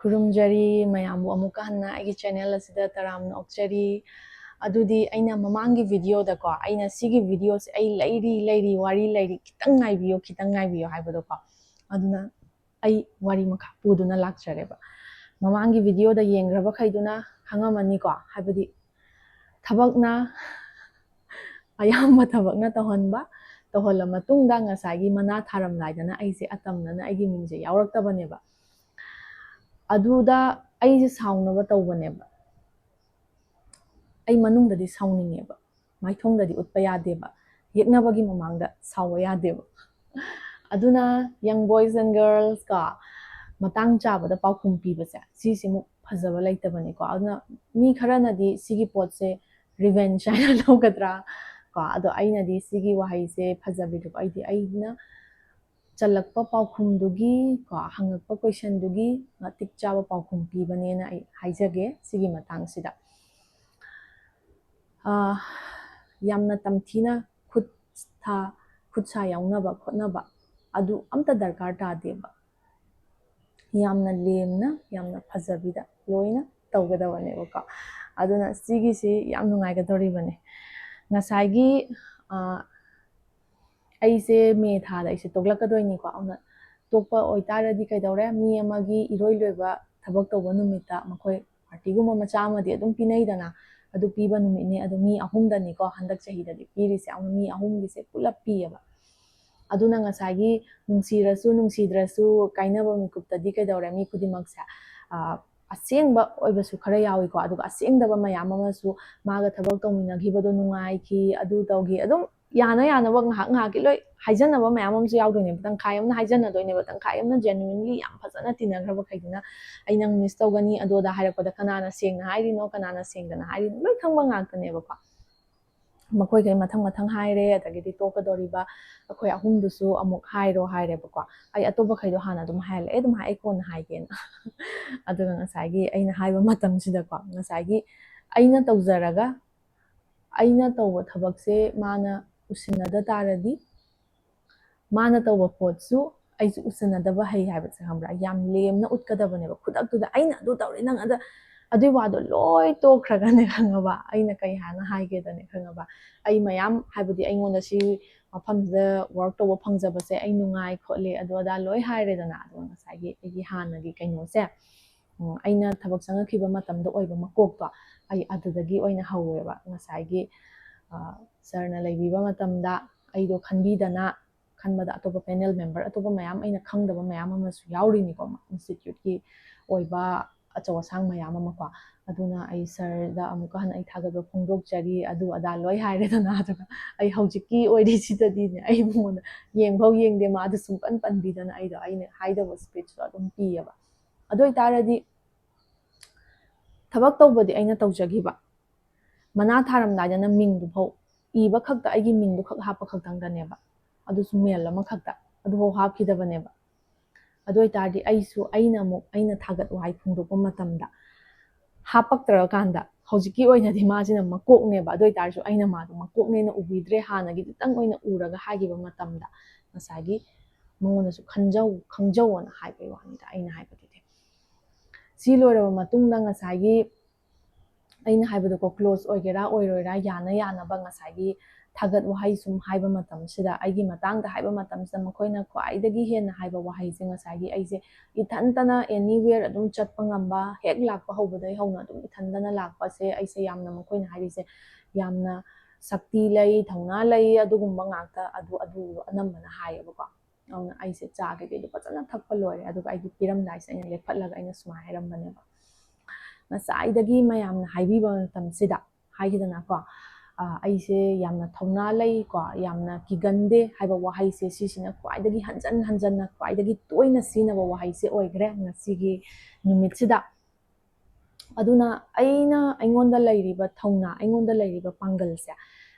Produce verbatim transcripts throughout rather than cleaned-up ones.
ꯈꯨꯔꯨꯝꯖꯔꯤ ꯃꯌꯥꯝꯕꯨ ꯑꯃꯨꯛꯀ ꯍꯟꯅ ꯑꯩꯒꯤ ꯆꯦꯅꯦꯜ ꯑꯁꯤꯗ ꯇꯔꯥꯝꯅ ꯑꯣꯛꯆꯔꯤ꯫ ꯑꯗꯨꯗꯤ ꯑꯩꯅ ꯃꯃꯥꯡꯒꯤ ꯚꯤꯗꯤꯑꯣꯗꯀꯣ, ꯑꯩꯅ ꯁꯤꯒꯤ ꯚꯤꯗꯤꯑꯣꯁꯦ ꯑꯩ ꯂꯩꯔꯤ, ꯂꯩꯔꯤ, ꯋꯥꯔꯤ ꯂꯩꯔꯤ, ꯈꯤꯇꯪ ꯉꯥꯏꯕꯤꯌꯨ, ꯈꯤꯇꯪ ꯉꯥꯏꯕꯤꯌꯨ ꯍꯥꯏꯕꯗꯣꯀꯣ, ꯑꯗꯨꯅ ꯑꯩ ꯋꯥꯔꯤ ꯃꯈꯥ ꯄꯨꯗꯨꯅ ꯂꯥꯛꯆꯔꯦꯕ꯫ ꯃꯃꯥꯡꯒꯤ ꯚꯤꯗꯤꯑꯣꯗ ꯌꯦꯡꯈ꯭ꯔꯕꯈꯩꯗꯨꯅ ꯈꯪꯉꯝꯃꯅꯤꯀꯣ, ꯍꯥꯏꯕꯗꯤ ꯊꯕꯛꯅ ꯑꯌꯥꯝꯕ ꯊꯕꯛꯅ ꯇꯧꯍꯟꯕ, ꯇꯧꯍꯜꯂ ꯃꯇꯨꯡꯗ ꯉꯁꯥꯏꯒꯤ ꯃꯅꯥ ꯊꯥꯔꯝꯗꯥꯏꯗꯅ ꯑꯩꯁꯦ ꯑꯇꯝꯅꯅ ꯑꯩꯒꯤ ꯃꯤꯡꯁꯦ ꯌꯥꯎꯔꯛꯇꯕꯅꯦꯕ꯫ ꯑꯗꯨꯗ ꯑꯩꯁꯦ ꯁꯥꯎꯅꯕ ꯇꯧꯕꯅꯦꯕ꯫ ꯑꯩ ꯃꯅꯨꯡꯗꯗꯤ ꯁꯥꯎꯅꯤꯡꯉꯦꯕ, ꯃꯥꯏꯊꯣꯡꯗꯗꯤ ꯎꯠꯄ ꯌꯥꯗꯦꯕ, ꯌꯦꯛꯅꯕꯒꯤ ꯃꯃꯥꯡꯗ ꯁꯥꯎꯕ ꯌꯥꯗꯦꯕ꯫ ꯑꯗꯨꯅ young boys and girls ꯀꯣ, ꯃꯇꯥꯡ ꯆꯥꯕꯗ ꯄꯥꯎꯈꯨꯝ ꯄꯤꯕꯁꯦ ꯁꯤꯁꯤꯃꯨꯛ ꯐꯖꯕ ꯂꯩꯇꯕꯅꯤꯀꯣ꯫ ꯑꯗꯨꯅ ꯃꯤ ꯈꯔꯅꯗꯤ ꯁꯤꯒꯤ ꯄꯣꯠꯁꯦ revenge ꯍꯥꯏꯅ ꯂꯧꯒꯗ꯭ꯔꯥ ꯀꯣ, ꯑꯗꯣ ꯑꯩꯅꯗꯤ ꯁꯤꯒꯤ ꯋꯥꯍꯩꯁꯦ ꯐꯖꯕꯤꯗꯨ ꯑꯩꯗꯤ ꯑꯩꯅ ꯆꯜꯂꯛꯄ ꯄꯥꯎꯈꯨꯝꯗꯨꯒꯤ ꯀꯣ, ꯍꯪꯉꯛꯄ ꯀꯣꯏꯁꯟꯗꯨꯒꯤ ꯃꯇꯤꯛ ꯆꯥꯕ ꯄꯥꯎꯈꯨꯝ ꯄꯤꯕꯅꯦꯅ ꯑꯩ ꯍꯥꯏꯖꯒꯦ ꯁꯤꯒꯤ ꯃꯇꯥꯡꯁꯤꯗ꯫ ꯑꯥ, ꯌꯥꯝꯅ ꯇꯝꯊꯤꯅ ꯈꯨꯠ ꯊꯥ, ꯈꯨꯠ ꯁꯥ ꯌꯥꯎꯅꯕ ꯈꯣꯠꯅꯕ ꯑꯗꯨ ꯑꯝꯇ ꯗꯔꯀꯥꯔ ꯇꯥꯗꯦꯕ꯫ ꯌꯥꯝꯅ ꯂꯦꯝꯅ, ꯌꯥꯝꯅ ꯐꯖꯕꯤꯗ ꯂꯣꯏꯅ ꯇꯧꯒꯗꯕꯅꯦꯕꯀꯣ꯫ ꯑꯗꯨꯅ ꯁꯤꯒꯤꯁꯤ ꯌꯥꯝ ꯅꯨꯡꯉꯥꯏꯒꯗꯧꯔꯤꯕꯅꯦ꯫ ꯉꯁꯥꯏꯒꯤ, ꯑꯥ, ꯑꯩꯁꯦ ꯃꯦ ꯊꯥꯗ ꯑꯩꯁꯦ ꯇꯣꯛꯂꯛꯀꯗꯣꯏꯅꯤꯀꯣ꯫ ꯑꯗꯨꯅ ꯇꯣꯛꯄ ꯑꯣꯏꯇꯥꯔꯗꯤ ꯀꯩꯗꯧꯔꯦ? ꯃꯤ ꯑꯃꯒꯤ ꯏꯔꯣꯏ ꯂꯣꯏꯕ ꯊꯕꯛ ꯇꯧꯕ ꯅꯨꯃꯤꯠꯇ ꯃꯈꯣꯏ ꯄꯥꯔꯇꯤꯒꯨꯝꯕ ꯃꯆꯥ ꯑꯃꯗꯤ ꯑꯗꯨꯝ ꯄꯤꯅꯩꯗꯅ, ꯑꯗꯨ ꯄꯤꯕ ꯅꯨꯃꯤꯠꯅꯦ꯫ ꯑꯗꯨ ꯃꯤ ꯑꯍꯨꯝꯗꯅꯤꯀꯣ ꯍꯟꯗꯛ ꯆꯍꯤꯗꯗꯤ ꯄꯤꯔꯤꯁꯦ, ꯑꯗꯨꯅ ꯃꯤ ꯑꯍꯨꯝꯒꯤꯁꯦ ꯄꯨꯂꯞ ꯄꯤꯌꯦꯕ꯫ ꯑꯗꯨꯅ ꯉꯁꯥꯏꯒꯤ ꯅꯨꯡꯁꯤꯔꯁꯨ ꯅꯨꯡꯁꯤꯗ꯭ꯔꯁꯨ ꯀꯥꯏꯅꯕ ꯃꯤꯀꯨꯞꯇꯗꯤ ꯀꯩꯗꯧꯔꯦ? ꯃꯤ ꯈꯨꯗꯤꯡꯃꯛꯁꯦ, ꯑ, ꯑꯁꯦꯡꯕ ꯑꯣꯏꯕꯁꯨ ꯈꯔ ꯌꯥꯎꯏꯀꯣ, ꯑꯗꯨꯒ ꯑꯁꯦꯡꯗꯕ ꯃꯌꯥꯝ ꯑꯃꯁꯨ ꯃꯥꯒ ꯊꯕꯛ ꯇꯧꯃꯤꯟꯅꯈꯤꯕꯗꯣ ꯅꯨꯡꯉꯥꯏꯈꯤ, ꯑꯗꯨ ꯇꯧꯈꯤ, ꯑꯗꯨꯝ ꯌꯥꯅ ꯌꯥꯅꯕ ꯉꯥꯏꯍꯥꯛ ꯉꯥꯏꯍꯥꯛꯀꯤ ꯂꯣꯏ ꯍꯥꯏꯖꯟꯅꯕ ꯃꯌꯥꯝ ꯑꯃꯁꯨ ꯌꯥꯎꯗꯣꯏꯅꯦꯕ꯫ ꯇꯪꯈꯥꯏ ꯑꯃꯅ ꯍꯥꯏꯖꯟꯅꯗꯣꯏꯅꯦꯕ, ꯇꯪꯈꯥꯏ ꯑꯃꯅ genuinely ꯌꯥꯝ ꯐꯖꯅ ꯇꯤꯟꯅꯈ꯭ꯔꯕꯈꯩꯗꯨꯅ "ꯑꯩ ꯅꯪ miss ꯇꯧꯒꯅꯤ" ꯑꯗꯨ ꯑꯗꯥ ꯍꯥꯏꯔꯛꯄꯗ ꯀꯅꯥꯅ ꯁꯦꯡꯅ ꯍꯥꯏꯔꯤꯅꯣ, ꯀꯅꯥꯅ ꯁꯦꯡꯗꯅ ꯍꯥꯏꯔꯤꯅꯣ, ꯂꯣꯏ ꯈꯪꯕ ꯉꯥꯛꯇꯅꯦꯕꯀꯣ꯫ ꯃꯈꯣꯏꯈꯩ ꯃꯊꯪ ꯃꯊꯪ ꯍꯥꯏꯔꯦ, ꯑꯗꯒꯤꯗꯤ ꯇꯣꯛꯀꯗꯧꯔꯤꯕ ꯑꯩꯈꯣꯏ ꯑꯍꯨꯝꯗꯨꯁꯨ ꯑꯃꯨꯛ ꯍꯥꯏꯔꯣ ꯍꯥꯏꯔꯦꯕꯀꯣ꯫ ꯑꯩ ꯑꯇꯣꯞꯄꯈꯩꯗꯣ ꯍꯥꯟꯅ ꯑꯗꯨꯝ ꯍꯥꯏꯍꯜꯂꯦ, "ꯑꯩ ꯑꯗꯨꯝ ꯍꯥꯏ, ꯑꯩ ꯀꯣꯟꯅ ꯍꯥꯏꯒꯦꯅ"꯫ ꯑꯗꯨꯒ ꯉꯁꯥꯏꯒꯤ ꯑꯩꯅ ꯍꯥꯏꯕ ꯃꯇꯝꯁꯤꯗꯀꯣ, ꯉꯁꯥꯏꯒꯤ ꯑꯩꯅ ꯇꯧꯖꯔꯒ ꯑꯩꯅ ꯇꯧꯕ ꯊꯕꯛꯁꯦ ꯃꯥꯅ ꯎꯁꯤꯟꯅꯗ ꯇꯥꯔꯗꯤ, ꯃꯥꯅ ꯇꯧꯕ ꯄꯣꯠꯁꯨ ꯑꯩꯁꯨ ꯎꯁꯟꯅꯗꯕ ꯍꯩ ꯍꯥꯏꯕꯁꯦ, ꯈꯪꯕ꯭ꯔꯥ, ꯌꯥꯝ ꯂꯦꯝꯅ ꯎꯠꯀꯗꯕꯅꯦꯕ꯫ ꯈꯨꯗꯛꯇꯨꯗ "ꯑꯩꯅ ꯑꯗꯨ ꯇꯧꯔꯦ, ꯅꯪ ꯑꯗ", ꯑꯗꯨꯏ ꯋꯥꯗꯣ ꯂꯣꯏ ꯇꯣꯛꯈ꯭ꯔꯒꯅꯦ, ꯈꯪꯉꯕ, ꯑꯩꯅ ꯀꯩ ꯍꯥꯏꯅ ꯍꯥꯏꯒꯦꯗꯅꯦ, ꯈꯪꯉꯕ, "ꯑꯩ ꯃꯌꯥꯝ, ꯍꯥꯏꯕꯗꯤ ꯑꯩꯉꯣꯟꯗ ꯁꯤ ꯃꯐꯝꯁꯤꯗ ꯋꯥꯔꯛ ꯇꯧꯕ ꯐꯪꯖꯕꯁꯦ ꯑꯩ ꯅꯨꯡꯉꯥꯏ ꯈꯣꯠꯂꯦ, ꯑꯗꯨ ꯑꯗꯥ ꯂꯣꯏ ꯍꯥꯏꯔꯦꯗꯅ꯫ ꯑꯗꯨꯒ ꯉꯁꯥꯏꯒꯤ ꯑꯩꯒꯤ ꯍꯥꯟꯅꯒꯤ ꯀꯩꯅꯣꯁꯦ, ꯎꯝ, ꯑꯩꯅ ꯊꯕꯛ ꯆꯪꯉꯛꯈꯤꯕ ꯃꯇꯝꯗ ꯑꯣꯏꯕ ꯃꯀꯣꯛꯇꯣ, ꯑꯩ ꯑꯗꯨꯗꯒꯤ ꯑꯣꯏꯅ ꯍꯧꯋꯦꯕ꯫ ꯉꯁꯥꯏꯒꯤ, ꯑ, ꯁꯥꯔꯅ ꯂꯩꯕꯤꯕ ꯃꯇꯝꯗ ꯑꯩꯗꯣ ꯈꯟꯕꯤꯗꯅ, ꯈꯟꯕꯗ ꯑꯇꯣꯞꯄ ꯄꯦꯅꯦꯜ ꯃꯦꯝꯕꯔ ꯑꯇꯣꯞꯄ ꯃꯌꯥꯝ, ꯑꯩꯅ ꯈꯪꯗꯕ ꯃꯌꯥꯝ ꯑꯃꯁꯨ ꯌꯥꯎꯔꯤꯅꯤꯀꯣ, ꯏꯟꯁꯇꯤꯇ꯭ꯌꯨꯠꯀꯤ ꯑꯣꯏꯕ ꯑꯆꯧ ꯑꯁꯥꯡ ꯃꯌꯥꯝ ꯑꯃꯀꯣ꯫ ꯑꯗꯨꯅ ꯑꯩ ꯁꯥꯔꯗ ꯑꯃꯨꯛꯀ ꯍꯟꯅ ꯑꯩ ꯊꯥꯒꯠꯄ ꯐꯣꯡꯗꯣꯛꯆꯔꯤ, ꯑꯗꯨ ꯑꯗꯥ ꯂꯣꯏ ꯍꯥꯏꯔꯦꯗꯅ꯫ ꯑꯗꯨꯒ ꯑꯩ ꯍꯧꯖꯤꯛꯀꯤ ꯑꯣꯏꯔꯤꯁꯤꯗꯗꯤꯅꯦ, ꯑꯩ ꯃꯉꯣꯟꯗ ꯌꯦꯡꯐꯧ ꯌꯦꯡꯗꯦ, ꯃꯥꯗꯣ ꯁꯨꯡꯄꯟ ꯄꯟꯕꯤꯗꯅ ꯑꯩꯗꯣ ꯑꯩꯅ ꯍꯥꯏꯗꯧꯕ ꯁ꯭ꯄꯤꯆꯇꯣ ꯑꯗꯨꯝ ꯄꯤꯌꯦꯕ꯫ ꯑꯗꯨ ꯑꯣꯏꯇꯥꯔꯗꯤ ꯊꯕꯛ ꯇꯧꯕꯗꯤ ꯑꯩꯅ ꯇꯧꯖꯈꯤꯕ, ꯃꯅꯥ ꯊꯥꯔꯝꯗꯥꯏꯗꯅ ꯃꯤꯡꯗꯨ ꯐꯥꯎ ꯏꯕ ꯈꯛꯇ, ꯑꯩꯒꯤ ꯃꯤꯡꯗꯨ ꯈꯛ ꯍꯥꯞꯄ ꯈꯛꯇꯪꯗꯅꯦꯕ, ꯑꯗꯨꯁꯨ ꯃꯦꯜ ꯑꯃꯈꯛꯇ, ꯑꯗꯨꯐꯥꯎ ꯍꯥꯞꯈꯤꯗꯕꯅꯦꯕ꯫ ꯑꯗꯨ ꯑꯣꯏꯇꯥꯔꯗꯤ ꯑꯩꯁꯨ, ꯑꯩꯅ ꯑꯃꯨꯛ ꯑꯩꯅ ꯊꯥꯒꯠ ꯋꯥꯍꯩ ꯐꯣꯡꯗꯣꯛꯄ ꯃꯇꯝꯗ ꯍꯥꯞꯄꯛꯇ꯭ꯔꯀꯥꯟꯗ, ꯍꯧꯖꯤꯛꯀꯤ ꯑꯣꯏꯅꯗꯤ ꯃꯥꯁꯤꯅ ꯃꯀꯣꯛꯅꯦꯕ, ꯑꯗꯨ ꯑꯣꯏꯇꯥꯔꯁꯨ ꯑꯩꯅ ꯃꯥꯗꯣ ꯃꯀꯣꯛꯅꯦꯅ ꯎꯕꯤꯗ꯭ꯔꯦ, ꯍꯥꯟꯅꯒꯤ ꯈꯤꯇꯪ ꯑꯣꯏꯅ ꯎꯔꯒ ꯍꯥꯏꯈꯤꯕ ꯃꯇꯝꯗ ꯉꯁꯥꯏꯒꯤ ꯃꯉꯣꯟꯗꯁꯨ "ꯈꯟꯖꯧ, ꯈꯪꯖꯧꯑꯅ" ꯍꯥꯏꯕꯒꯤ ꯋꯥꯅꯤꯗ ꯑꯩꯅ ꯍꯥꯏꯕꯗꯨꯗꯤ꯫ ꯁꯤ ꯂꯣꯏꯔꯕ ꯃꯇꯨꯡꯗ ꯉꯁꯥꯏꯒꯤ ꯑꯩꯅ ꯍꯥꯏꯕꯗꯣꯀꯣ, ꯀ꯭ꯂꯣꯖ ꯑꯣꯏꯒꯦꯔꯥ ꯑꯣꯏꯔꯣꯏꯔꯥ, ꯌꯥꯅ ꯌꯥꯅꯕ ꯉꯁꯥꯏꯒꯤ ꯊꯥꯒꯠ ꯋꯥꯍꯩ ꯁꯨꯝ ꯍꯥꯏꯕ ꯃꯇꯝꯁꯤꯗ, ꯑꯩꯒꯤ ꯃꯇꯥꯡꯗ ꯍꯥꯏꯕ ꯃꯇꯝꯁꯤꯗ ꯃꯈꯣꯏꯅ ꯈ꯭ꯋꯥꯏꯗꯒꯤ ꯍꯦꯟꯅ ꯍꯥꯏꯕ ꯋꯥꯍꯩꯁꯦ ꯉꯁꯥꯏꯒꯤ ꯑꯩꯁꯦ ꯏꯊꯟꯇꯅ anywhere ꯑꯗꯨꯝ ꯆꯠꯄ ꯉꯝꯕ, ꯍꯦꯛ ꯂꯥꯛꯄ ꯍꯧꯕꯗꯒꯤ ꯍꯧꯅ ꯑꯗꯨꯝ ꯏꯊꯟꯇꯅ ꯂꯥꯛꯄꯁꯦ, ꯑꯩꯁꯦ ꯌꯥꯝꯅ, ꯃꯈꯣꯏꯅ ꯍꯥꯏꯔꯤꯁꯦ, ꯌꯥꯝꯅ ꯁꯛꯇꯤ ꯂꯩ, ꯊꯧꯅꯥ ꯂꯩ, ꯑꯗꯨꯒꯨꯝꯕ ꯉꯥꯛꯇ, ꯑꯗꯨ, ꯑꯗꯨ ꯑꯅꯝꯕꯅ ꯍꯥꯏꯌꯦꯕꯀꯣ꯫ ꯑꯗꯨꯅ ꯑꯩꯁꯦ ꯆꯥ ꯀꯩꯀꯩꯗꯣ ꯐꯖꯅ ꯊꯛꯄ ꯂꯣꯏꯔꯦ, ꯑꯗꯨꯒ ꯑꯩꯒꯤ ꯄꯤꯔꯝꯗꯥꯏꯁꯦ ꯑꯩꯅ ꯂꯦꯞꯈꯠꯂꯒ ꯑꯩꯅ ꯁꯨꯃꯥꯏꯅ ꯍꯥꯏꯔꯝꯕꯅꯦꯕ, "ꯉꯁꯥꯏꯗꯒꯤ ꯃꯌꯥꯝꯅ ꯍꯥꯏꯕꯤꯕ ꯃꯇꯝꯁꯤꯗ", ꯍꯥꯏꯈꯤꯗꯅꯀꯣ, "ꯑ, ꯑꯩꯁꯦ ꯌꯥꯝꯅ ꯊꯧꯅꯥ ꯂꯩ ꯀꯣ, ꯌꯥꯝꯅ ꯀꯤꯒꯟꯗꯦ" ꯍꯥꯏꯕ ꯋꯥꯍꯩꯁꯦ, ꯁꯤꯁꯤꯅ ꯈ꯭ꯋꯥꯏꯗꯒꯤ ꯍꯟꯖꯟ ꯍꯟꯖꯟꯅ, ꯈ꯭ꯋꯥꯏꯗꯒꯤ ꯇꯣꯏꯅ ꯁꯤꯖꯤꯟꯅꯕ ꯋꯥꯍꯩꯁꯦ ꯑꯣꯏꯈ꯭ꯔꯦ ꯉꯁꯤꯒꯤ ꯅꯨꯃꯤꯠꯁꯤꯗ꯫ ꯑꯗꯨꯅ ꯑꯩꯅ, ꯑꯩꯉꯣꯟꯗ ꯂꯩꯔꯤꯕ ꯊꯧꯅꯥ, ꯑꯩꯉꯣꯟꯗ ꯂꯩꯔꯤꯕ ꯄꯥꯡꯒꯜꯁꯦ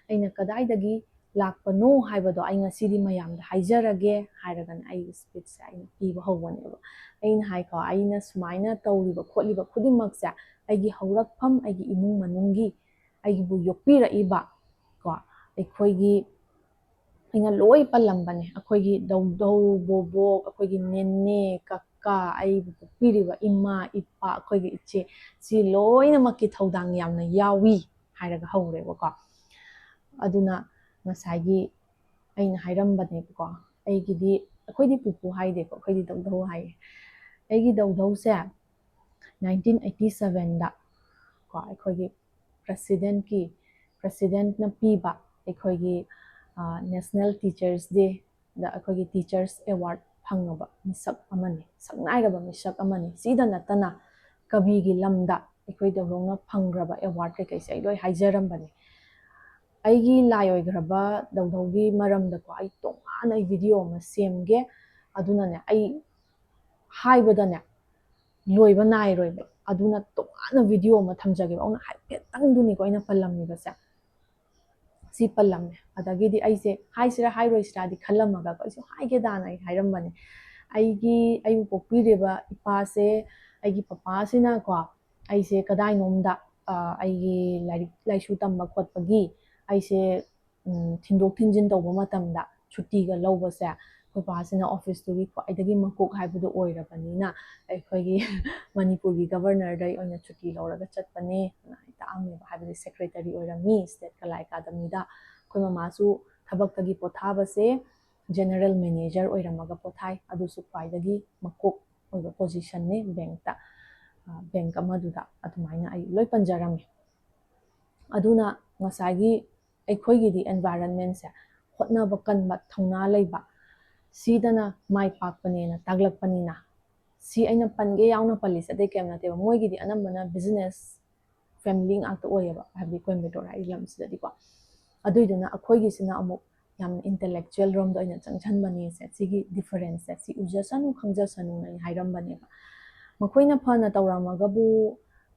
ꯑꯩꯅ ꯀꯗꯥꯏꯗꯒꯤ ꯂꯥꯛꯄꯅꯣ ꯍꯥꯏꯕꯗꯣ ꯑꯩ ꯉꯁꯤꯗꯤ ꯃꯌꯥꯝꯗ ꯍꯥꯏꯖꯔꯒꯦ ꯍꯥꯏꯔꯒꯅ ꯑꯩꯒꯤ ꯁ꯭ꯄꯤꯆꯁꯦ ꯑꯩꯅ ꯄꯤꯕ ꯍꯧꯕꯅꯦꯕ꯫ ꯑꯩꯅ ꯍꯥꯏꯀꯣ, "ꯑꯩꯅ ꯁꯨꯃꯥꯏꯅ ꯇꯧꯔꯤꯕ ꯈꯣꯠꯂꯤꯕ ꯈꯨꯗꯤꯡꯃꯛꯁꯦ ꯑꯩꯒꯤ ꯍꯧꯔꯛꯐꯝ, ꯑꯩꯒꯤ ꯏꯃꯨꯡ ꯃꯅꯨꯡꯒꯤ, ꯑꯩꯒꯤꯕꯨ ꯌꯣꯛꯄꯤꯔꯛꯏꯕ ꯀꯣ, ꯑꯩꯈꯣꯏꯒꯤ ꯑꯩꯅ ꯂꯣꯏ ꯄꯜꯂꯝꯕꯅꯦ꯫ ꯑꯩꯈꯣꯏꯒꯤ ꯗꯧꯗꯧ, ꯕꯣꯕꯣꯛ, ꯑꯩꯈꯣꯏꯒꯤ ꯅꯦꯅꯦ, ꯀꯀꯥ, ꯑꯩꯕꯨ ꯄꯣꯛꯄꯤꯔꯤꯕ ꯏꯃꯥ, ꯏꯄꯥ, ꯑꯩꯈꯣꯏꯒꯤ ꯏꯆꯦ, ꯁꯤ ꯂꯣꯏꯅꯃꯛꯀꯤ ꯊꯧꯗꯥꯡ ꯌꯥꯝꯅ ꯌꯥꯎꯏ ꯍꯥꯏꯔꯒ ꯍꯧꯔꯦꯕꯀꯣ꯫ ꯑꯗꯨꯅ ꯉꯁꯥꯏꯒꯤ ꯑꯩꯅ ꯍꯥꯏꯔꯝꯕꯅꯦꯕꯀꯣ, ꯑꯩꯒꯤꯗꯤ, ꯑꯩꯈꯣꯏꯗꯤ ꯄꯨꯄꯨ ꯍꯥꯏꯗꯦꯀꯣ, ꯑꯩꯈꯣꯏꯗꯤ ꯗꯧꯗꯧ ꯍꯥꯏꯌꯦ꯫ ꯑꯩꯒꯤ ꯗꯧꯗꯧꯁꯦ nineteen eighty sevenꯗ ꯀꯣ, ꯑꯩꯈꯣꯏꯒꯤ ꯄ꯭ꯔꯁꯤꯗꯦꯟꯀꯤ, ꯄ꯭ꯔꯁꯤꯗꯦꯟꯅ ꯄꯤꯕ ꯑꯩꯈꯣꯏꯒꯤ ꯅꯦꯁꯅꯦꯜ ꯇꯤꯆꯔꯁ ꯗꯦꯗ ꯑꯩꯈꯣꯏꯒꯤ ꯇꯤꯆꯔꯁ ꯑꯦꯋꯥꯔꯗ ꯐꯪꯉꯕ ꯃꯤꯁꯛ ꯑꯃꯅꯤ, ꯁꯛꯅꯥꯏꯔꯕ ꯃꯤꯁꯛ ꯑꯃꯅꯤ꯫ ꯁꯤꯗ ꯅꯠꯇꯅ ꯀꯕꯤꯒꯤ ꯂꯝꯗ ꯑꯩꯈꯣꯏ ꯗꯧꯗꯧꯅ ꯐꯪꯈ꯭ꯔꯕ ꯑꯦꯋꯥꯔꯗ ꯀꯩꯀꯩꯁꯦ ꯑꯩ ꯂꯣꯏ ꯍꯥꯏꯖꯔꯝꯕꯅꯤ꯫ ꯑꯩꯒꯤ ꯂꯥꯏ ꯑꯣꯏꯈ꯭ꯔꯕ ꯗꯧꯗꯧꯒꯤ ꯃꯔꯝꯗꯀꯣ, ꯑꯩ ꯇꯣꯉꯥꯟꯅ ꯑꯩ ꯚꯤꯗꯤꯑꯣ ꯑꯃ ꯁꯦꯝꯒꯦ꯫ ꯑꯗꯨꯅꯅꯦ, ꯑꯩ ꯍꯥꯏꯕꯗꯅꯦ ꯂꯣꯏꯕ ꯅꯥꯏꯔꯣꯏꯕ꯫ ꯑꯗꯨꯅ ꯇꯣꯉꯥꯟꯅ ꯚꯤꯗꯤꯑꯣ ꯑꯃ ꯊꯝꯖꯒꯦꯕ꯫ ꯑꯗꯨꯅ ꯍꯥꯏꯐꯦꯠꯇꯪꯗꯨꯅꯤꯀꯣ ꯑꯩꯅ ꯄꯜꯂꯝꯃꯤꯕꯁꯦ꯫ ꯁꯤ ꯄꯜꯂꯝꯃꯦ꯫ ꯑꯗꯒꯤꯗꯤ ꯑꯩꯁꯦ ꯍꯥꯏꯁꯤꯔꯥ ꯍꯥꯏꯔꯣꯏꯁꯤꯔꯥꯗꯤ ꯈꯜꯂꯝꯃꯒꯀꯣ, ꯑꯩꯁꯨ ꯍꯥꯏꯒꯦꯗꯥꯅ ꯑꯩ ꯍꯥꯏꯔꯝꯕꯅꯦ꯫ ꯑꯩꯒꯤ, ꯑꯩꯕꯨ ꯄꯣꯛꯄꯤꯔꯤꯕ ꯏꯄꯥꯁꯦ, ꯑꯩꯒꯤ ꯄꯄꯥꯁꯤꯅꯀꯣ, ꯑꯩꯁꯦ ꯀꯗꯥꯏꯅꯣꯝꯗ, ꯑ, ꯑꯩꯒꯤ ꯂꯥꯏꯔꯤꯛ ꯂꯥꯏꯁꯨ ꯇꯝꯕ ꯈꯣꯠꯄꯒꯤ ꯑꯩꯁꯦ, ꯎꯝ, ꯊꯤꯟꯗꯣꯛ ꯊꯤꯟꯖꯤꯟ ꯇꯧꯕ ꯃꯇꯝꯗ ꯁꯨꯇꯤꯒ ꯂꯧꯕꯁꯦ, ꯑꯩꯈꯣꯏ ꯄꯥꯁꯤꯅ ꯑꯣꯐꯤꯁꯇꯨꯒꯤ ꯈ꯭ꯋꯥꯏꯗꯒꯤ ꯃꯀꯣꯛ ꯍꯥꯏꯕꯗꯨ ꯑꯣꯏꯔꯕꯅꯤꯅ, ꯑꯩꯈꯣꯏꯒꯤ ꯃꯅꯤꯄꯨꯔꯒꯤ ꯒꯕꯔꯅꯔꯗꯩ ꯑꯣꯏꯅ ꯁꯨꯇꯤ ꯂꯧꯔꯒ ꯆꯠꯄꯅꯦ ꯑꯅ ꯑꯩ ꯇꯥꯛꯑꯝꯃꯦꯕ꯫ ꯍꯥꯏꯕꯗꯤ ꯁꯦꯀ꯭ꯔꯦꯇꯔꯤ ꯑꯣꯏꯔꯝꯃꯤ ꯁ꯭ꯇꯦꯠ ꯀꯂꯥ ꯑꯦꯀꯥꯗꯃꯤꯗ꯫ ꯑꯩꯈꯣꯏ ꯃꯃꯥꯁꯨ ꯊꯕꯛꯇꯒꯤ ꯄꯣꯊꯥꯕꯁꯦ ꯖꯦꯅꯔꯦꯜ ꯃꯦꯅꯦꯖꯔ ꯑꯣꯏꯔꯝꯃꯒ ꯄꯣꯊꯥꯏ꯫ ꯑꯗꯨꯁꯨ ꯈ꯭ꯋꯥꯏꯗꯒꯤ ꯃꯀꯣꯛ ꯑꯣꯏꯕ ꯄꯣꯖꯤꯁꯟꯅꯦ ꯕꯦꯡꯛꯇ, ꯑ, ꯕꯦꯡꯛ ꯑꯃꯗꯨꯗ꯫ ꯑꯗꯨꯃꯥꯏꯅ ꯑꯩ ꯂꯣꯏ ꯄꯟꯖꯔꯝꯃꯤ꯫ ꯑꯗꯨꯅ ꯉꯁꯥꯏꯒꯤ ꯑꯩꯈꯣꯏꯒꯤꯗꯤ ꯑꯦꯟꯚꯥꯏꯔꯟꯃꯦꯟꯁꯦ ꯍꯣꯠꯅꯕ ꯀꯟꯕ, ꯊꯧꯅꯥ ꯂꯩꯕ, ꯁꯤꯗꯅ ꯃꯥꯏ ꯄꯥꯛꯄꯅꯦꯅ ꯇꯥꯛꯂꯛꯄꯅꯤꯅ, ꯁꯤ ꯑꯩꯅ ꯄꯟꯒꯦ ꯌꯥꯎꯅ ꯄꯜꯂꯤꯁꯦ ꯑꯇꯩ ꯀꯩꯝ ꯅꯠꯇꯦꯕ꯫ ꯃꯣꯏꯒꯤꯗꯤ ꯑꯅꯝꯕꯅ ꯕꯤꯖꯤꯅꯦꯁ ꯐꯦꯃꯤꯂꯤ ꯉꯥꯛꯇ ꯑꯣꯏꯌꯦꯕ, ꯍꯥꯏꯕꯗꯤ ꯀꯣꯏꯝꯕꯇꯣꯔ ꯍꯥꯏ ꯂꯝꯁꯤꯗꯗꯤꯀꯣ꯫ ꯑꯗꯨꯏꯗꯨꯅ ꯑꯩꯈꯣꯏꯒꯤꯁꯤꯅ ꯑꯃꯨꯛ ꯌꯥꯝꯅ ꯏꯟꯇꯦꯂꯦꯛꯆꯨꯋꯦꯜ ꯔꯣꯝꯗ ꯑꯣꯏꯅ ꯆꯪꯁꯤꯟꯕꯅꯦꯁꯦ, ꯁꯤꯒꯤ ꯗꯤꯐꯔꯦꯟꯁꯁꯦ, ꯁꯤ ꯎꯖꯁꯅꯨ ꯈꯪꯖꯁꯅꯨꯅ ꯑꯩ ꯍꯥꯏꯔꯝꯕꯅꯦꯕ꯫ ꯃꯈꯣꯏꯅ ꯐꯅ ꯇꯧꯔꯝꯃꯒꯕꯨ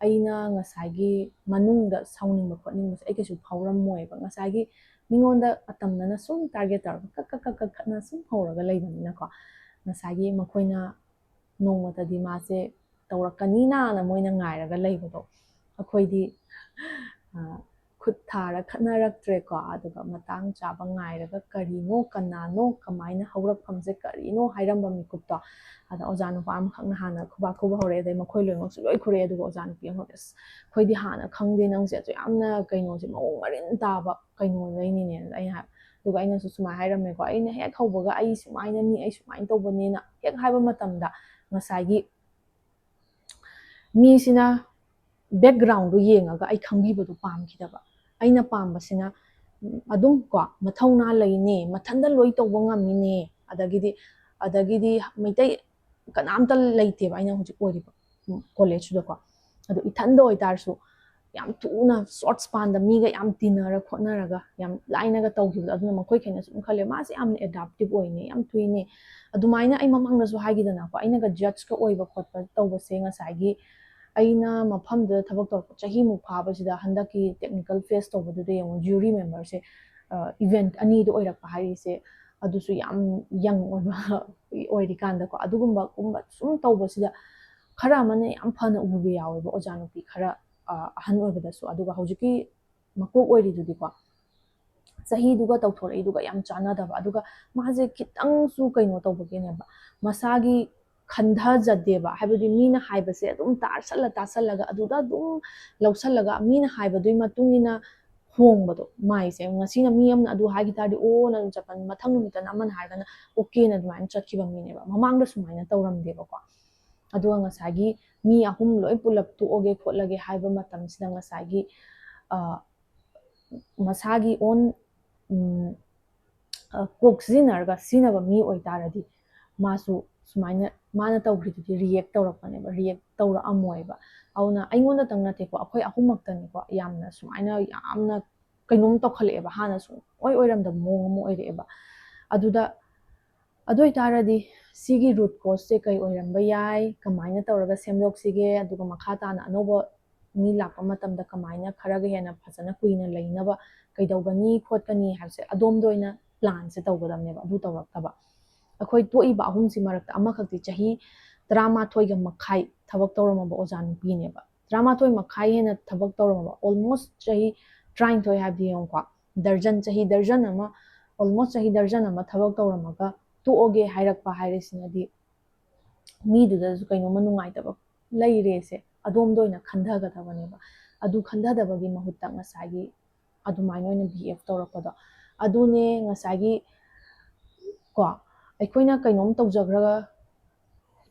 ꯑꯩꯅ ꯉꯁꯥꯏꯒꯤ ꯃꯅꯨꯡꯗ ꯁꯥꯎꯅꯤꯡꯕ ꯈꯣꯠꯅꯤꯡꯕꯁꯦ ꯑꯩ ꯀꯩꯁꯨ ꯐꯥꯎꯔꯝꯃꯣꯏꯕ꯫ ꯉꯁꯥꯏꯒꯤ ꯃꯤꯉꯣꯟꯗ ꯑꯇꯝꯅꯅ ꯁꯨꯝ ꯇꯥꯔꯒꯦꯠ ꯇꯧꯔꯒ ꯀꯛ ꯀꯛ ꯀꯛ ꯀꯛ ꯈꯠꯅ ꯁꯨꯝ ꯍꯧꯔꯒ ꯂꯩꯕꯅꯤꯅꯀꯣ, ꯉꯁꯥꯏꯒꯤ ꯃꯈꯣꯏꯅ ꯅꯣꯡꯃꯇꯗꯤ ꯃꯥꯁꯦ ꯇꯧꯔꯛꯀꯅꯤꯅꯥꯅ ꯃꯣꯏꯅ ꯉꯥꯏꯔꯒ ꯂꯩꯕꯗꯣ, ꯑꯩꯈꯣꯏꯗꯤ, ꯑ, ꯈꯨꯠ ꯊꯥꯔ ꯈꯠꯅꯔꯛꯇ꯭ꯔꯦꯀꯣ꯫ ꯑꯗꯨꯒ ꯃꯇꯥꯡ ꯆꯥꯕ ꯉꯥꯏꯔꯒ ꯀꯔꯤꯅꯣ, ꯀꯅꯥꯅꯣ, ꯀꯃꯥꯏꯅ ꯍꯧꯔꯛꯐꯝꯁꯦ ꯀꯔꯤꯅꯣ ꯍꯥꯏꯔꯝꯕ ꯃꯤꯀꯨꯞꯇꯣ, ꯑꯗ ꯑꯣꯖꯥ ꯅꯨꯄꯥ ꯑꯃꯈꯛꯅ ꯍꯥꯟꯅ ꯈꯨꯕꯥꯛ ꯈꯨꯕ ꯍꯧꯔꯛꯑꯦ꯫ ꯑꯗꯩ ꯃꯈꯣꯏ ꯂꯣꯏꯅꯃꯛꯁꯨ ꯂꯣꯏ ꯈꯨꯔꯛꯑꯦ꯫ ꯑꯗꯨꯒ ꯑꯣꯖꯥ ꯅꯨꯄꯤ ꯑꯃꯈꯛꯅ, "ꯑꯁ, ꯑꯩꯈꯣꯏꯗꯤ ꯍꯥꯟꯅ ꯈꯪꯗꯦ ꯅꯪꯁꯦ ꯑꯗꯨ ꯌꯥꯝꯅ ꯀꯩꯅꯣꯁꯦ, ꯃꯑꯣꯡ ꯃꯔꯤꯟ ꯇꯥꯕ ꯀꯩꯅꯣꯗꯩꯅꯤꯅꯦ" ꯑꯩꯅ ꯍꯥꯏꯕ꯫ ꯑꯗꯨꯒ ꯑꯩꯅꯁꯨ ꯁꯨꯃꯥꯏꯅ ꯍꯥꯏꯔꯝꯃꯦꯀꯣ, "ꯑꯩꯅ ꯍꯦꯛ ꯍꯧꯕꯒ ꯑꯩ ꯁꯨꯃꯥꯏꯅꯅꯤ, ꯑꯩ ꯁꯨꯃꯥꯏꯅ ꯇꯧꯕꯅꯦꯅ" ꯍꯦꯛ ꯍꯥꯏꯕ ꯃꯇꯝꯗ ꯉꯁꯥꯏꯒꯤ ꯃꯤꯁꯤꯅ background-ꯗꯨ ꯌꯦꯡꯉꯒ ꯑꯩ ꯈꯪꯕꯤꯕꯗꯨ ꯄꯥꯝꯈꯤꯗꯕ꯫ ꯑꯩꯅ ꯄꯥꯝꯕꯁꯤꯅ, ꯎꯝ, ꯑꯗꯨꯝ ꯀꯣ, ꯃꯊꯧꯅꯥ ꯂꯩꯅꯦ, ꯃꯊꯟꯇ ꯂꯣꯏ ꯇꯧꯕ ꯉꯝꯃꯤꯅꯦ, ꯑꯗꯒꯤꯗꯤ, ꯑꯗꯒꯤꯗꯤ ꯃꯩꯇꯩ ꯀꯅꯥꯝꯇ ꯂꯩꯇꯦꯕ ꯑꯩꯅ ꯍꯧꯖꯤꯛ ꯑꯣꯏꯔꯤꯕ, ꯎꯝ, college-ꯇꯨꯗꯀꯣ꯫ ꯑꯗꯣ ꯏꯊꯟꯗ ꯑꯣꯏꯇꯥꯔꯁꯨ ꯌꯥꯝ ꯊꯨꯅ short span-ꯗ ꯃꯤꯒ ꯌꯥꯝ ꯇꯤꯟꯅꯔ ꯈꯣꯠꯅꯔꯒ ꯌꯥꯝ ꯂꯥꯏꯅꯒ ꯇꯧꯈꯤꯕꯗꯣ, ꯑꯗꯨꯅ ꯃꯈꯣꯏꯈꯩꯅꯁꯨ ꯑꯗꯨꯝ ꯈꯜꯂꯦ, "ꯃꯥꯁꯦ ꯌꯥꯝꯅ adaptive ꯑꯣꯏꯅꯦ, ꯌꯥꯝ ꯊꯨꯏꯅꯦ"꯫ ꯑꯗꯨꯃꯥꯏꯅ ꯑꯩ ꯃꯃꯥꯡꯗꯁꯨ ꯍꯥꯏꯈꯤꯗꯅꯀꯣ, ꯑꯩꯅꯒ judge-ꯀ ꯑꯣꯏꯕ ꯈꯣꯠꯄ ꯇꯧꯕꯁꯦ ꯉꯁꯥꯏꯒꯤ ꯑꯩꯅ ꯃꯐꯝꯗꯨꯗ ꯊꯕꯛ ꯇꯧꯔꯛꯄ ꯆꯍꯤꯃꯨꯛ ꯐꯥꯕꯁꯤꯗ ꯍꯟꯗꯛꯀꯤ technical phase ꯇꯧꯕꯗꯨꯗ ꯌꯦꯡꯉꯨ, jury member-ꯁꯦ, ꯑ, event ꯑꯅꯤꯗ ꯑꯣꯏꯔꯛꯄ ꯍꯥꯏꯔꯤꯁꯦ, ꯑꯗꯨꯁꯨ ꯌꯥꯝ young ꯑꯣꯏꯕ ꯑꯣꯏꯔꯤꯀꯥꯟꯗꯀꯣ, ꯑꯗꯨꯒꯨꯝꯕꯒꯨꯝꯕ ꯁꯨꯝ ꯇꯧꯕꯁꯤꯗ ꯈꯔ ꯑꯃꯅ ꯌꯥꯝ ꯐꯅ ꯎꯕ ꯌꯥꯎꯋꯦꯕ, ꯑꯣꯖꯥ ꯅꯨꯄꯤ ꯈꯔ, ꯑ, ꯑꯍꯟ ꯑꯣꯏꯕꯗꯁꯨ꯫ ꯑꯗꯨꯒ ꯍꯧꯖꯤꯛꯀꯤ ꯃꯀꯣꯛ ꯑꯣꯏꯔꯤꯗꯨꯗꯤꯀꯣ, ꯆꯍꯤꯗꯨꯒ ꯇꯧꯊꯣꯔꯛꯏꯗꯨꯒ ꯌꯥꯝ ꯆꯥꯟꯅꯗꯕ, ꯑꯗꯨꯒ ꯃꯥꯁꯦ ꯈꯤꯇꯪꯁꯨ ꯀꯩꯅꯣ ꯇꯧꯕꯒꯤꯅꯦꯕ, ꯃꯁꯥꯒꯤ ꯈꯟꯊꯖꯗꯦꯕ, ꯍꯥꯏꯕꯗꯤ ꯃꯤꯅ ꯍꯥꯏꯕꯁꯦ ꯑꯗꯨꯝ ꯇꯥꯁꯜꯂ ꯇꯥꯁꯜꯂꯒ, ꯑꯗꯨꯗ ꯑꯗꯨꯝ ꯂꯧꯁꯜꯂꯒ, ꯃꯤꯅ ꯍꯥꯏꯕꯗꯨꯒꯤ ꯃꯇꯨꯡ ꯏꯟꯅ ꯍꯣꯡꯕꯗꯣ꯫ ꯃꯥꯏꯁꯦ ꯉꯁꯤꯅ ꯃꯤ ꯑꯃꯅ ꯑꯗꯨ ꯍꯥꯏꯈꯤ ꯇꯥꯔꯗꯤ, "ꯑꯣ"ꯅ ꯑꯗꯨꯝ ꯆꯠꯄ, ꯃꯊꯪ ꯅꯨꯃꯤꯠꯇꯅ ꯑꯃꯅ ꯍꯥꯏꯔꯒꯅ "okay"ꯅ ꯑꯗꯨꯃꯥꯏꯅ ꯆꯠꯈꯤꯕ ꯃꯤꯅꯦꯕ꯫ ꯃꯃꯥꯡꯗ ꯁꯨꯃꯥꯏꯅ ꯇꯧꯔꯝꯗꯦꯕꯀꯣ꯫ ꯑꯗꯨꯒ ꯉꯁꯥꯏꯒꯤ ꯃꯤ ꯑꯍꯨꯝ ꯂꯣꯏ ꯄꯨꯂꯞ ꯇꯣꯛꯑꯒꯦ ꯈꯣꯠꯂꯒꯦ ꯍꯥꯏꯕ ꯃꯇꯝꯁꯤꯗ ꯉꯁꯥꯏꯒꯤ, ꯑ, ꯃꯁꯥꯒꯤ own, ꯎꯝ, ꯑ, ꯀꯣꯛ ꯁꯤꯖꯤꯟꯅꯔꯒ ꯁꯤꯖꯤꯟꯅꯕ ꯃꯤ ꯑꯣꯏꯇꯥꯔꯗꯤ ꯃꯥꯁꯨ ꯁꯨꯃꯥꯏꯅ ꯃꯥꯅ ꯇꯧꯈ꯭ꯔꯤꯗꯨꯗꯤ react ꯇꯧꯔꯛꯄꯅꯦꯕ, react ꯇꯧꯔꯛꯑꯝꯃꯣꯏꯕ꯫ ꯑꯗꯨꯅ ꯑꯩꯉꯣꯟꯗꯇꯪ ꯅꯠꯇꯦꯀꯣ, ꯑꯩꯈꯣꯏ ꯑꯍꯨꯝꯃꯛꯇꯅꯤꯀꯣ ꯌꯥꯝꯅ ꯁꯨꯃꯥꯏꯅ ꯌꯥꯝꯅ ꯀꯩꯅꯣꯝ ꯇꯧꯈꯠꯂꯛꯑꯦꯕ, ꯍꯥꯟꯅ ꯁꯨꯡꯑꯣꯏ ꯑꯣꯏꯔꯝꯗꯕ ꯃꯑꯣꯡ ꯑꯃ ꯑꯣꯏꯔꯛꯑꯦꯕ꯫ ꯑꯗꯨꯗ, ꯑꯗꯨ ꯑꯣꯏꯇꯥꯔꯗꯤ ꯁꯤꯒꯤ root cause-ꯁꯦ ꯀꯩ ꯑꯣꯏꯔꯝꯕ ꯌꯥꯏ, ꯀꯃꯥꯏꯅ ꯇꯧꯔꯒ ꯁꯦꯝꯗꯣꯛꯁꯤꯒꯦ, ꯑꯗꯨꯒ ꯃꯈꯥ ꯇꯥꯅ ꯑꯅꯧꯕ ꯃꯤ ꯂꯥꯛꯄ ꯃꯇꯝꯗ ꯀꯃꯥꯏꯅ ꯈꯔꯒ ꯍꯦꯟꯅ ꯐꯖꯅ ꯀꯨꯏꯅ ꯂꯩꯅꯕ ꯀꯩꯗꯧꯒꯅꯤ ꯈꯣꯠꯀꯅꯤ ꯍꯥꯏꯕꯁꯦ ꯑꯗꯣꯝꯗ ꯑꯣꯏꯅ plan-ꯁꯦ ꯇꯧꯒꯗꯕꯅꯦꯕ, ꯑꯗꯨ ꯇꯧꯔꯛꯇꯕ꯫ ꯑꯩꯈꯣꯏ ꯇꯣꯛꯏꯕ ꯑꯍꯨꯝꯁꯤ ꯃꯔꯛꯇ ꯑꯃꯈꯛꯇꯤ ꯆꯍꯤ ꯇꯔꯥꯃꯥꯊꯣꯏꯒ ꯃꯈꯥꯏ ꯊꯕꯛ ꯇꯧꯔꯝꯃꯕ ꯑꯣꯖꯥ ꯅꯨꯄꯤꯅꯦꯕ꯫ ꯇꯔꯥꯃꯥꯊꯣꯏ ꯃꯈꯥꯏ ꯍꯦꯟꯅ ꯊꯕꯛ ꯇꯧꯔꯝꯃꯕ, almost ꯆꯍꯤ ꯇꯔꯥꯅꯤꯊꯣꯏ ꯍꯥꯏꯕꯗꯤ ꯌꯦꯡꯉꯨꯀꯣ, ꯗꯔꯖꯟ, ꯆꯍꯤ ꯗꯔꯖꯟ ꯑꯃ, almost ꯆꯍꯤ ꯗꯔꯖꯟ ꯑꯃ ꯊꯕꯛ ꯇꯧꯔꯝꯃꯒ ꯇꯣꯛꯑꯒꯦ ꯍꯥꯏꯔꯛꯄ ꯍꯥꯏꯔꯤꯁꯤꯅꯗꯤ ꯃꯤꯗꯨꯗꯁꯨ ꯀꯩꯅꯣꯝꯃ ꯅꯨꯡꯉꯥꯏꯇꯕ ꯂꯩꯔꯦꯁꯦ ꯑꯗꯣꯝꯗ ꯑꯣꯏꯅ ꯈꯟꯊꯒꯗꯕꯅꯦꯕ꯫ ꯑꯗꯨ ꯈꯟꯊꯗꯕꯒꯤ ꯃꯍꯨꯠꯇ ꯉꯁꯥꯏꯒꯤ ꯑꯗꯨꯃꯥꯏꯅ ꯑꯣꯏꯅ ꯕꯤꯍꯦꯕ ꯇꯧꯔꯛꯄꯗꯣ, ꯑꯗꯨꯅꯦ ꯉꯁꯥꯏꯒꯤ ꯀꯣ, ꯑꯩꯈꯣꯏꯅ ꯀꯩꯅꯣꯝ ꯇꯧꯖꯈ꯭ꯔꯒ,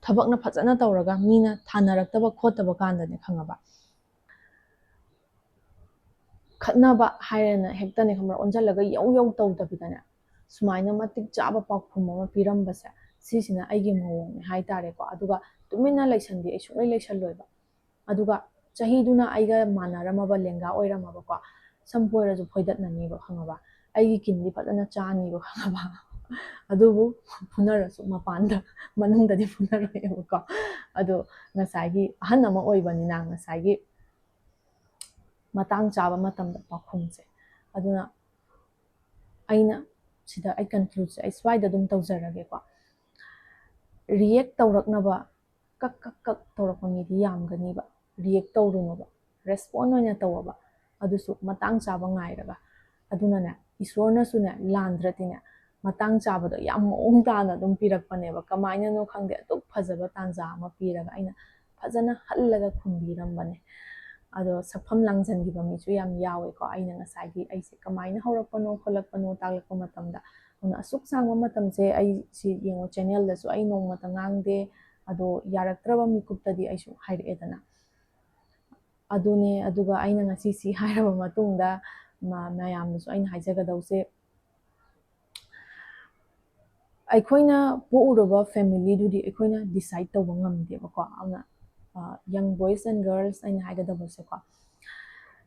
ꯊꯕꯛꯅ ꯐꯖꯅ ꯇꯧꯔꯒ ꯃꯤꯅ ꯊꯥꯅꯔꯛꯇꯕ ꯈꯣꯠꯇꯕ ꯀꯥꯟꯗꯅꯦ, ꯈꯪꯉꯕ, ꯈꯠꯅꯕ ꯍꯥꯏꯔꯦꯅ ꯍꯦꯛꯇꯅꯦ, ꯈꯪꯕ꯭ꯔꯥ, ꯑꯣꯟꯁꯤꯜꯂꯒ ꯌꯧ ꯌꯧ ꯇꯧꯗꯕꯤꯗꯅꯦ, ꯁꯨꯃꯥꯏꯅ ꯃꯇꯤꯛ ꯆꯥꯕ ꯄꯥꯎꯈꯨꯝ ꯑꯃ ꯄꯤꯔꯝꯕꯁꯦ, ꯁꯤꯁꯤꯅ ꯑꯩꯒꯤ ꯃꯑꯣꯡꯅꯦ ꯍꯥꯏꯇꯥꯔꯦꯀꯣ꯫ ꯑꯗꯨꯒ ꯇꯨꯃꯤꯟꯅ ꯂꯩꯁꯟꯗꯤ ꯑꯩ ꯁꯨꯡꯂꯩ ꯂꯩꯁꯜꯂꯣꯏꯕ꯫ ꯑꯗꯨꯒ ꯆꯍꯤꯗꯨꯅ ꯑꯩꯒ ꯃꯥꯟꯅꯔꯝꯃꯕ, ꯂꯦꯡꯒꯥ ꯑꯣꯏꯔꯝꯃꯕꯀꯣ, ꯁꯝ ꯐꯣꯏꯔꯁꯨ ꯐꯣꯏꯗꯠꯅꯅꯤꯕ, ꯈꯪꯉꯕ? ꯑꯩꯒꯤ ꯀꯤꯟꯗꯤ ꯐꯖꯅ ꯆꯥꯅꯤꯕ, ꯈꯪꯉꯕ? ꯑꯗꯨꯕꯨ ꯐꯨꯅꯔꯁꯨ ꯃꯄꯥꯟꯗ, ꯃꯅꯨꯡꯗꯗꯤ ꯐꯨꯅꯔꯣꯏꯕꯀꯣ꯫ ꯑꯗꯣ ꯉꯁꯥꯏꯒꯤ ꯑꯍꯟ ꯑꯃ ꯑꯣꯏꯕꯅꯤꯅ, ꯉꯁꯥꯏꯒꯤ ꯃꯇꯥꯡ ꯆꯥꯕ ꯃꯇꯝꯗ ꯄꯥꯎꯈꯨꯝꯁꯦ꯫ ꯑꯗꯨꯅ ꯑꯩꯅ ꯁꯤꯗ ꯑꯩ ꯀꯟꯀ꯭ꯂꯨꯗꯁꯦ ꯑꯩ ꯁ꯭ꯋꯥꯏꯗ ꯑꯗꯨꯝ ꯇꯧꯖꯔꯒꯦꯀꯣ꯫ ꯔꯤꯌꯦꯛ ꯇꯧꯔꯛꯅꯕ, ꯀꯛ ꯀꯛ ꯀꯛ ꯇꯧꯔꯛꯄ ꯃꯤꯗꯤ ꯌꯥꯝꯒꯅꯤꯕ꯫ ꯔꯤꯌꯦꯛ ꯇꯧꯔꯨꯅꯣꯕ, ꯔꯦꯁꯄꯣꯟ ꯑꯣꯏꯅ ꯇꯧꯑꯣꯕ, ꯑꯗꯨꯁꯨ ꯃꯇꯥꯡ ꯆꯥꯕ ꯉꯥꯏꯔꯒ꯫ ꯑꯗꯨꯅꯅꯦ, ꯏꯁꯣꯔꯅꯁꯨꯅꯦ, ꯂꯥꯟꯗ꯭ꯔꯗꯤꯅꯦ, ꯃꯇꯥꯡ ꯆꯥꯕꯗꯣ ꯌꯥꯝ ꯃꯑꯣꯡ ꯇꯥꯅ ꯑꯗꯨꯝ ꯄꯤꯔꯛꯄꯅꯦꯕ꯫ ꯀꯃꯥꯏꯅꯅꯣ ꯈꯪꯗꯦ, ꯑꯗꯨꯛ ꯐꯖꯕ ꯇꯥꯟꯖꯥ ꯑꯃ ꯄꯤꯔꯒ ꯑꯩꯅ ꯐꯖꯅ ꯍꯜꯂꯒ ꯈꯨꯝꯕꯤꯔꯝꯕꯅꯦ꯫ ꯑꯗꯣ ꯁꯛꯐꯝ ꯂꯥꯡꯖꯟꯈꯤꯕ ꯃꯤꯁꯨ ꯌꯥꯝ ꯌꯥꯎꯋꯦꯀꯣ꯫ ꯑꯩꯅ ꯉꯁꯥꯏꯒꯤ ꯑꯩꯁꯦ ꯀꯃꯥꯏꯅ ꯍꯧꯔꯛꯄꯅꯣ ꯈꯣꯠꯂꯛꯄꯅꯣ ꯇꯥꯛꯂꯛꯄ ꯃꯇꯝꯗ, ꯑꯗꯨꯅ ꯑꯁꯨꯛ ꯁꯥꯡꯕ ꯃꯇꯝꯁꯦ ꯑꯩ ꯁꯤ ꯌꯦꯡꯉꯣ, ꯆꯦꯅꯦꯜꯗꯁꯨ ꯑꯩ ꯅꯣꯡꯃꯇ ꯉꯥꯡꯗꯦ꯫ ꯑꯗꯣ ꯌꯥꯔꯛꯇ꯭ꯔꯕ ꯃꯤꯀꯨꯞꯇꯗꯤ ꯑꯩꯁꯨ ꯍꯥꯏꯔꯛꯑꯦꯗꯅ꯫ ꯑꯗꯨꯅꯦ, ꯑꯗꯨꯒ ꯑꯩꯅ ꯉꯁꯤ ꯁꯤ ꯍꯥꯏꯔꯕ ꯃꯇꯨꯡꯗ ꯃ-, ꯃꯌꯥꯝꯗꯁꯨ ꯑꯩꯅ ꯍꯥꯏꯖꯒꯗꯧꯁꯦ, ꯑꯩꯈꯣꯏꯅ ꯄꯣꯛꯎꯔꯕ ꯐꯦꯃꯤꯂꯤꯗꯨꯗꯤ ꯑꯩꯈꯣꯏꯅ ꯗꯤꯁꯥꯏꯠ ꯇꯧꯕ ꯉꯝꯗꯦꯕꯀꯣ꯫ ꯑꯗꯨꯅ, ꯑ, young boys and girls ꯑꯩꯅ ꯍꯥꯏꯒꯗꯕꯁꯦꯀꯣ,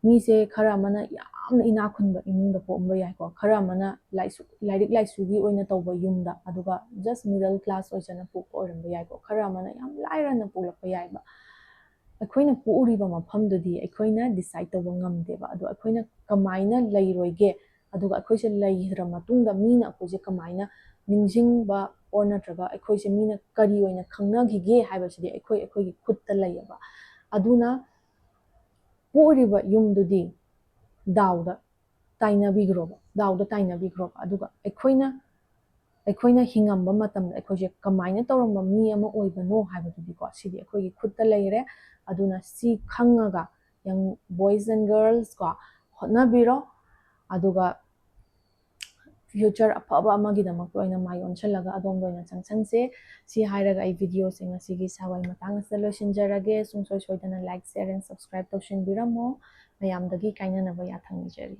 ꯃꯤꯁꯦ ꯈꯔ ꯑꯃꯅ ꯌꯥꯝꯅ ꯏꯅꯥꯛ ꯈꯨꯟꯕ ꯏꯃꯨꯡꯗ ꯄꯣꯛꯑꯝꯕ ꯌꯥꯏꯀꯣ, ꯈꯔ ꯑꯃꯅ ꯂꯥꯏꯁꯨ-, ꯂꯥꯏꯔꯤꯛ ꯂꯥꯏꯁꯨꯒꯤ ꯑꯣꯏꯅ ꯇꯧꯕ ꯌꯨꯝꯗ, ꯑꯗꯨꯒ just middle class ꯑꯣꯏꯖꯅ ꯄꯣꯛꯄ ꯑꯣꯏꯔꯝꯕ ꯌꯥꯏꯀꯣ, ꯈꯔ ꯑꯃꯅ ꯌꯥꯝ ꯂꯥꯏꯔꯅ ꯄꯣꯛꯂꯛꯄ ꯌꯥꯏꯕ꯫ ꯑꯩꯈꯣꯏꯅ ꯄꯣꯛꯎꯔꯤꯕ ꯃꯐꯝꯗꯨꯗꯤ ꯑꯩꯈꯣꯏꯅ ꯗꯤꯁꯥꯏꯠ ꯇꯧꯕ ꯉꯝꯗꯦꯕ꯫ ꯑꯗꯣ ꯑꯩꯈꯣꯏꯅ ꯀꯃꯥꯏꯅ ꯂꯩꯔꯣꯏꯒꯦ, ꯑꯗꯨꯒ ꯑꯩꯈꯣꯏꯁꯦ ꯂꯩꯈ꯭ꯔ ꯃꯇꯨꯡꯗ ꯃꯤꯅ ꯑꯩꯈꯣꯏꯁꯦ ꯀꯃꯥꯏꯅ ꯅꯤꯡꯁꯤꯡꯕ, or ꯅꯠꯇ꯭ꯔꯒ ꯑꯩꯈꯣꯏꯁꯦ ꯃꯤꯅ ꯀꯔꯤ ꯑꯣꯏꯅ ꯈꯪꯅꯈꯤꯒꯦ ꯍꯥꯏꯕꯁꯤꯗꯤ ꯑꯩꯈꯣꯏ, ꯑꯩꯈꯣꯏꯒꯤ ꯈꯨꯠꯇ ꯂꯩꯌꯦꯕ꯫ ꯑꯗꯨꯅ ꯄꯣꯛꯎꯔꯤꯕ ꯌꯨꯝꯗꯨꯗꯤ ꯗꯥꯎꯗ ꯇꯥꯏꯅꯕꯤꯈ꯭ꯔꯣꯕ ꯗꯥꯎꯗ ꯇꯥꯏꯅꯕꯤꯈ꯭ꯔꯣꯕ ꯑꯗꯨꯒ ꯑꯩꯈꯣꯏꯅ ꯑꯩꯈꯣꯏꯅ ꯍꯤꯡꯉꯝꯕ ꯃꯇꯝꯗ ꯑꯩꯈꯣꯏꯁꯦ ꯀꯃꯥꯏꯅ ꯇꯧꯔꯝꯕ ꯃꯤ ꯑꯃ ꯑꯣꯏꯕꯅꯣ ꯍꯥꯏꯕꯗꯨꯗꯤꯀꯣ ꯁꯤꯗꯤ ꯑꯩꯈꯣꯏꯒꯤ ꯈꯨꯠꯇ ꯂꯩꯔꯦ꯫ ꯑꯗꯨꯅ ꯁꯤ ꯈꯪꯉꯒ young boys and girls ꯀꯣ ꯍꯣꯠꯅꯕꯤꯔꯣ꯫ ꯑꯗꯨꯒ future ꯑꯐꯕ ꯑꯃꯒꯤꯗꯃꯛꯇ ꯑꯣꯏꯅ ꯃꯥꯏ ꯑꯣꯟꯁꯤꯜꯂꯒ ꯑꯗꯣꯝꯗ ꯑꯣꯏꯅ ꯆꯪꯁꯟꯁꯦ꯫ ꯁꯤ ꯍꯥꯏꯔꯒ ꯑꯩ videoꯁꯦ ꯉꯁꯤꯒꯤ ꯁ꯭ꯋꯥꯏ ꯃꯇꯥꯡ ꯑꯁꯤꯗ ꯂꯣꯏꯁꯤꯟꯖꯔꯒꯦ꯫ ꯁꯨꯡꯁꯣꯏ ꯁꯣꯏꯗꯅ like, share and subscribe ꯇꯧꯁꯤꯟꯕꯤꯔꯝꯃꯣ꯫ ꯃꯌꯥꯝꯗꯒꯤ ꯀꯥꯏꯅꯅꯕ ꯌꯥꯊꯪ ꯅꯤꯖꯔꯤ꯫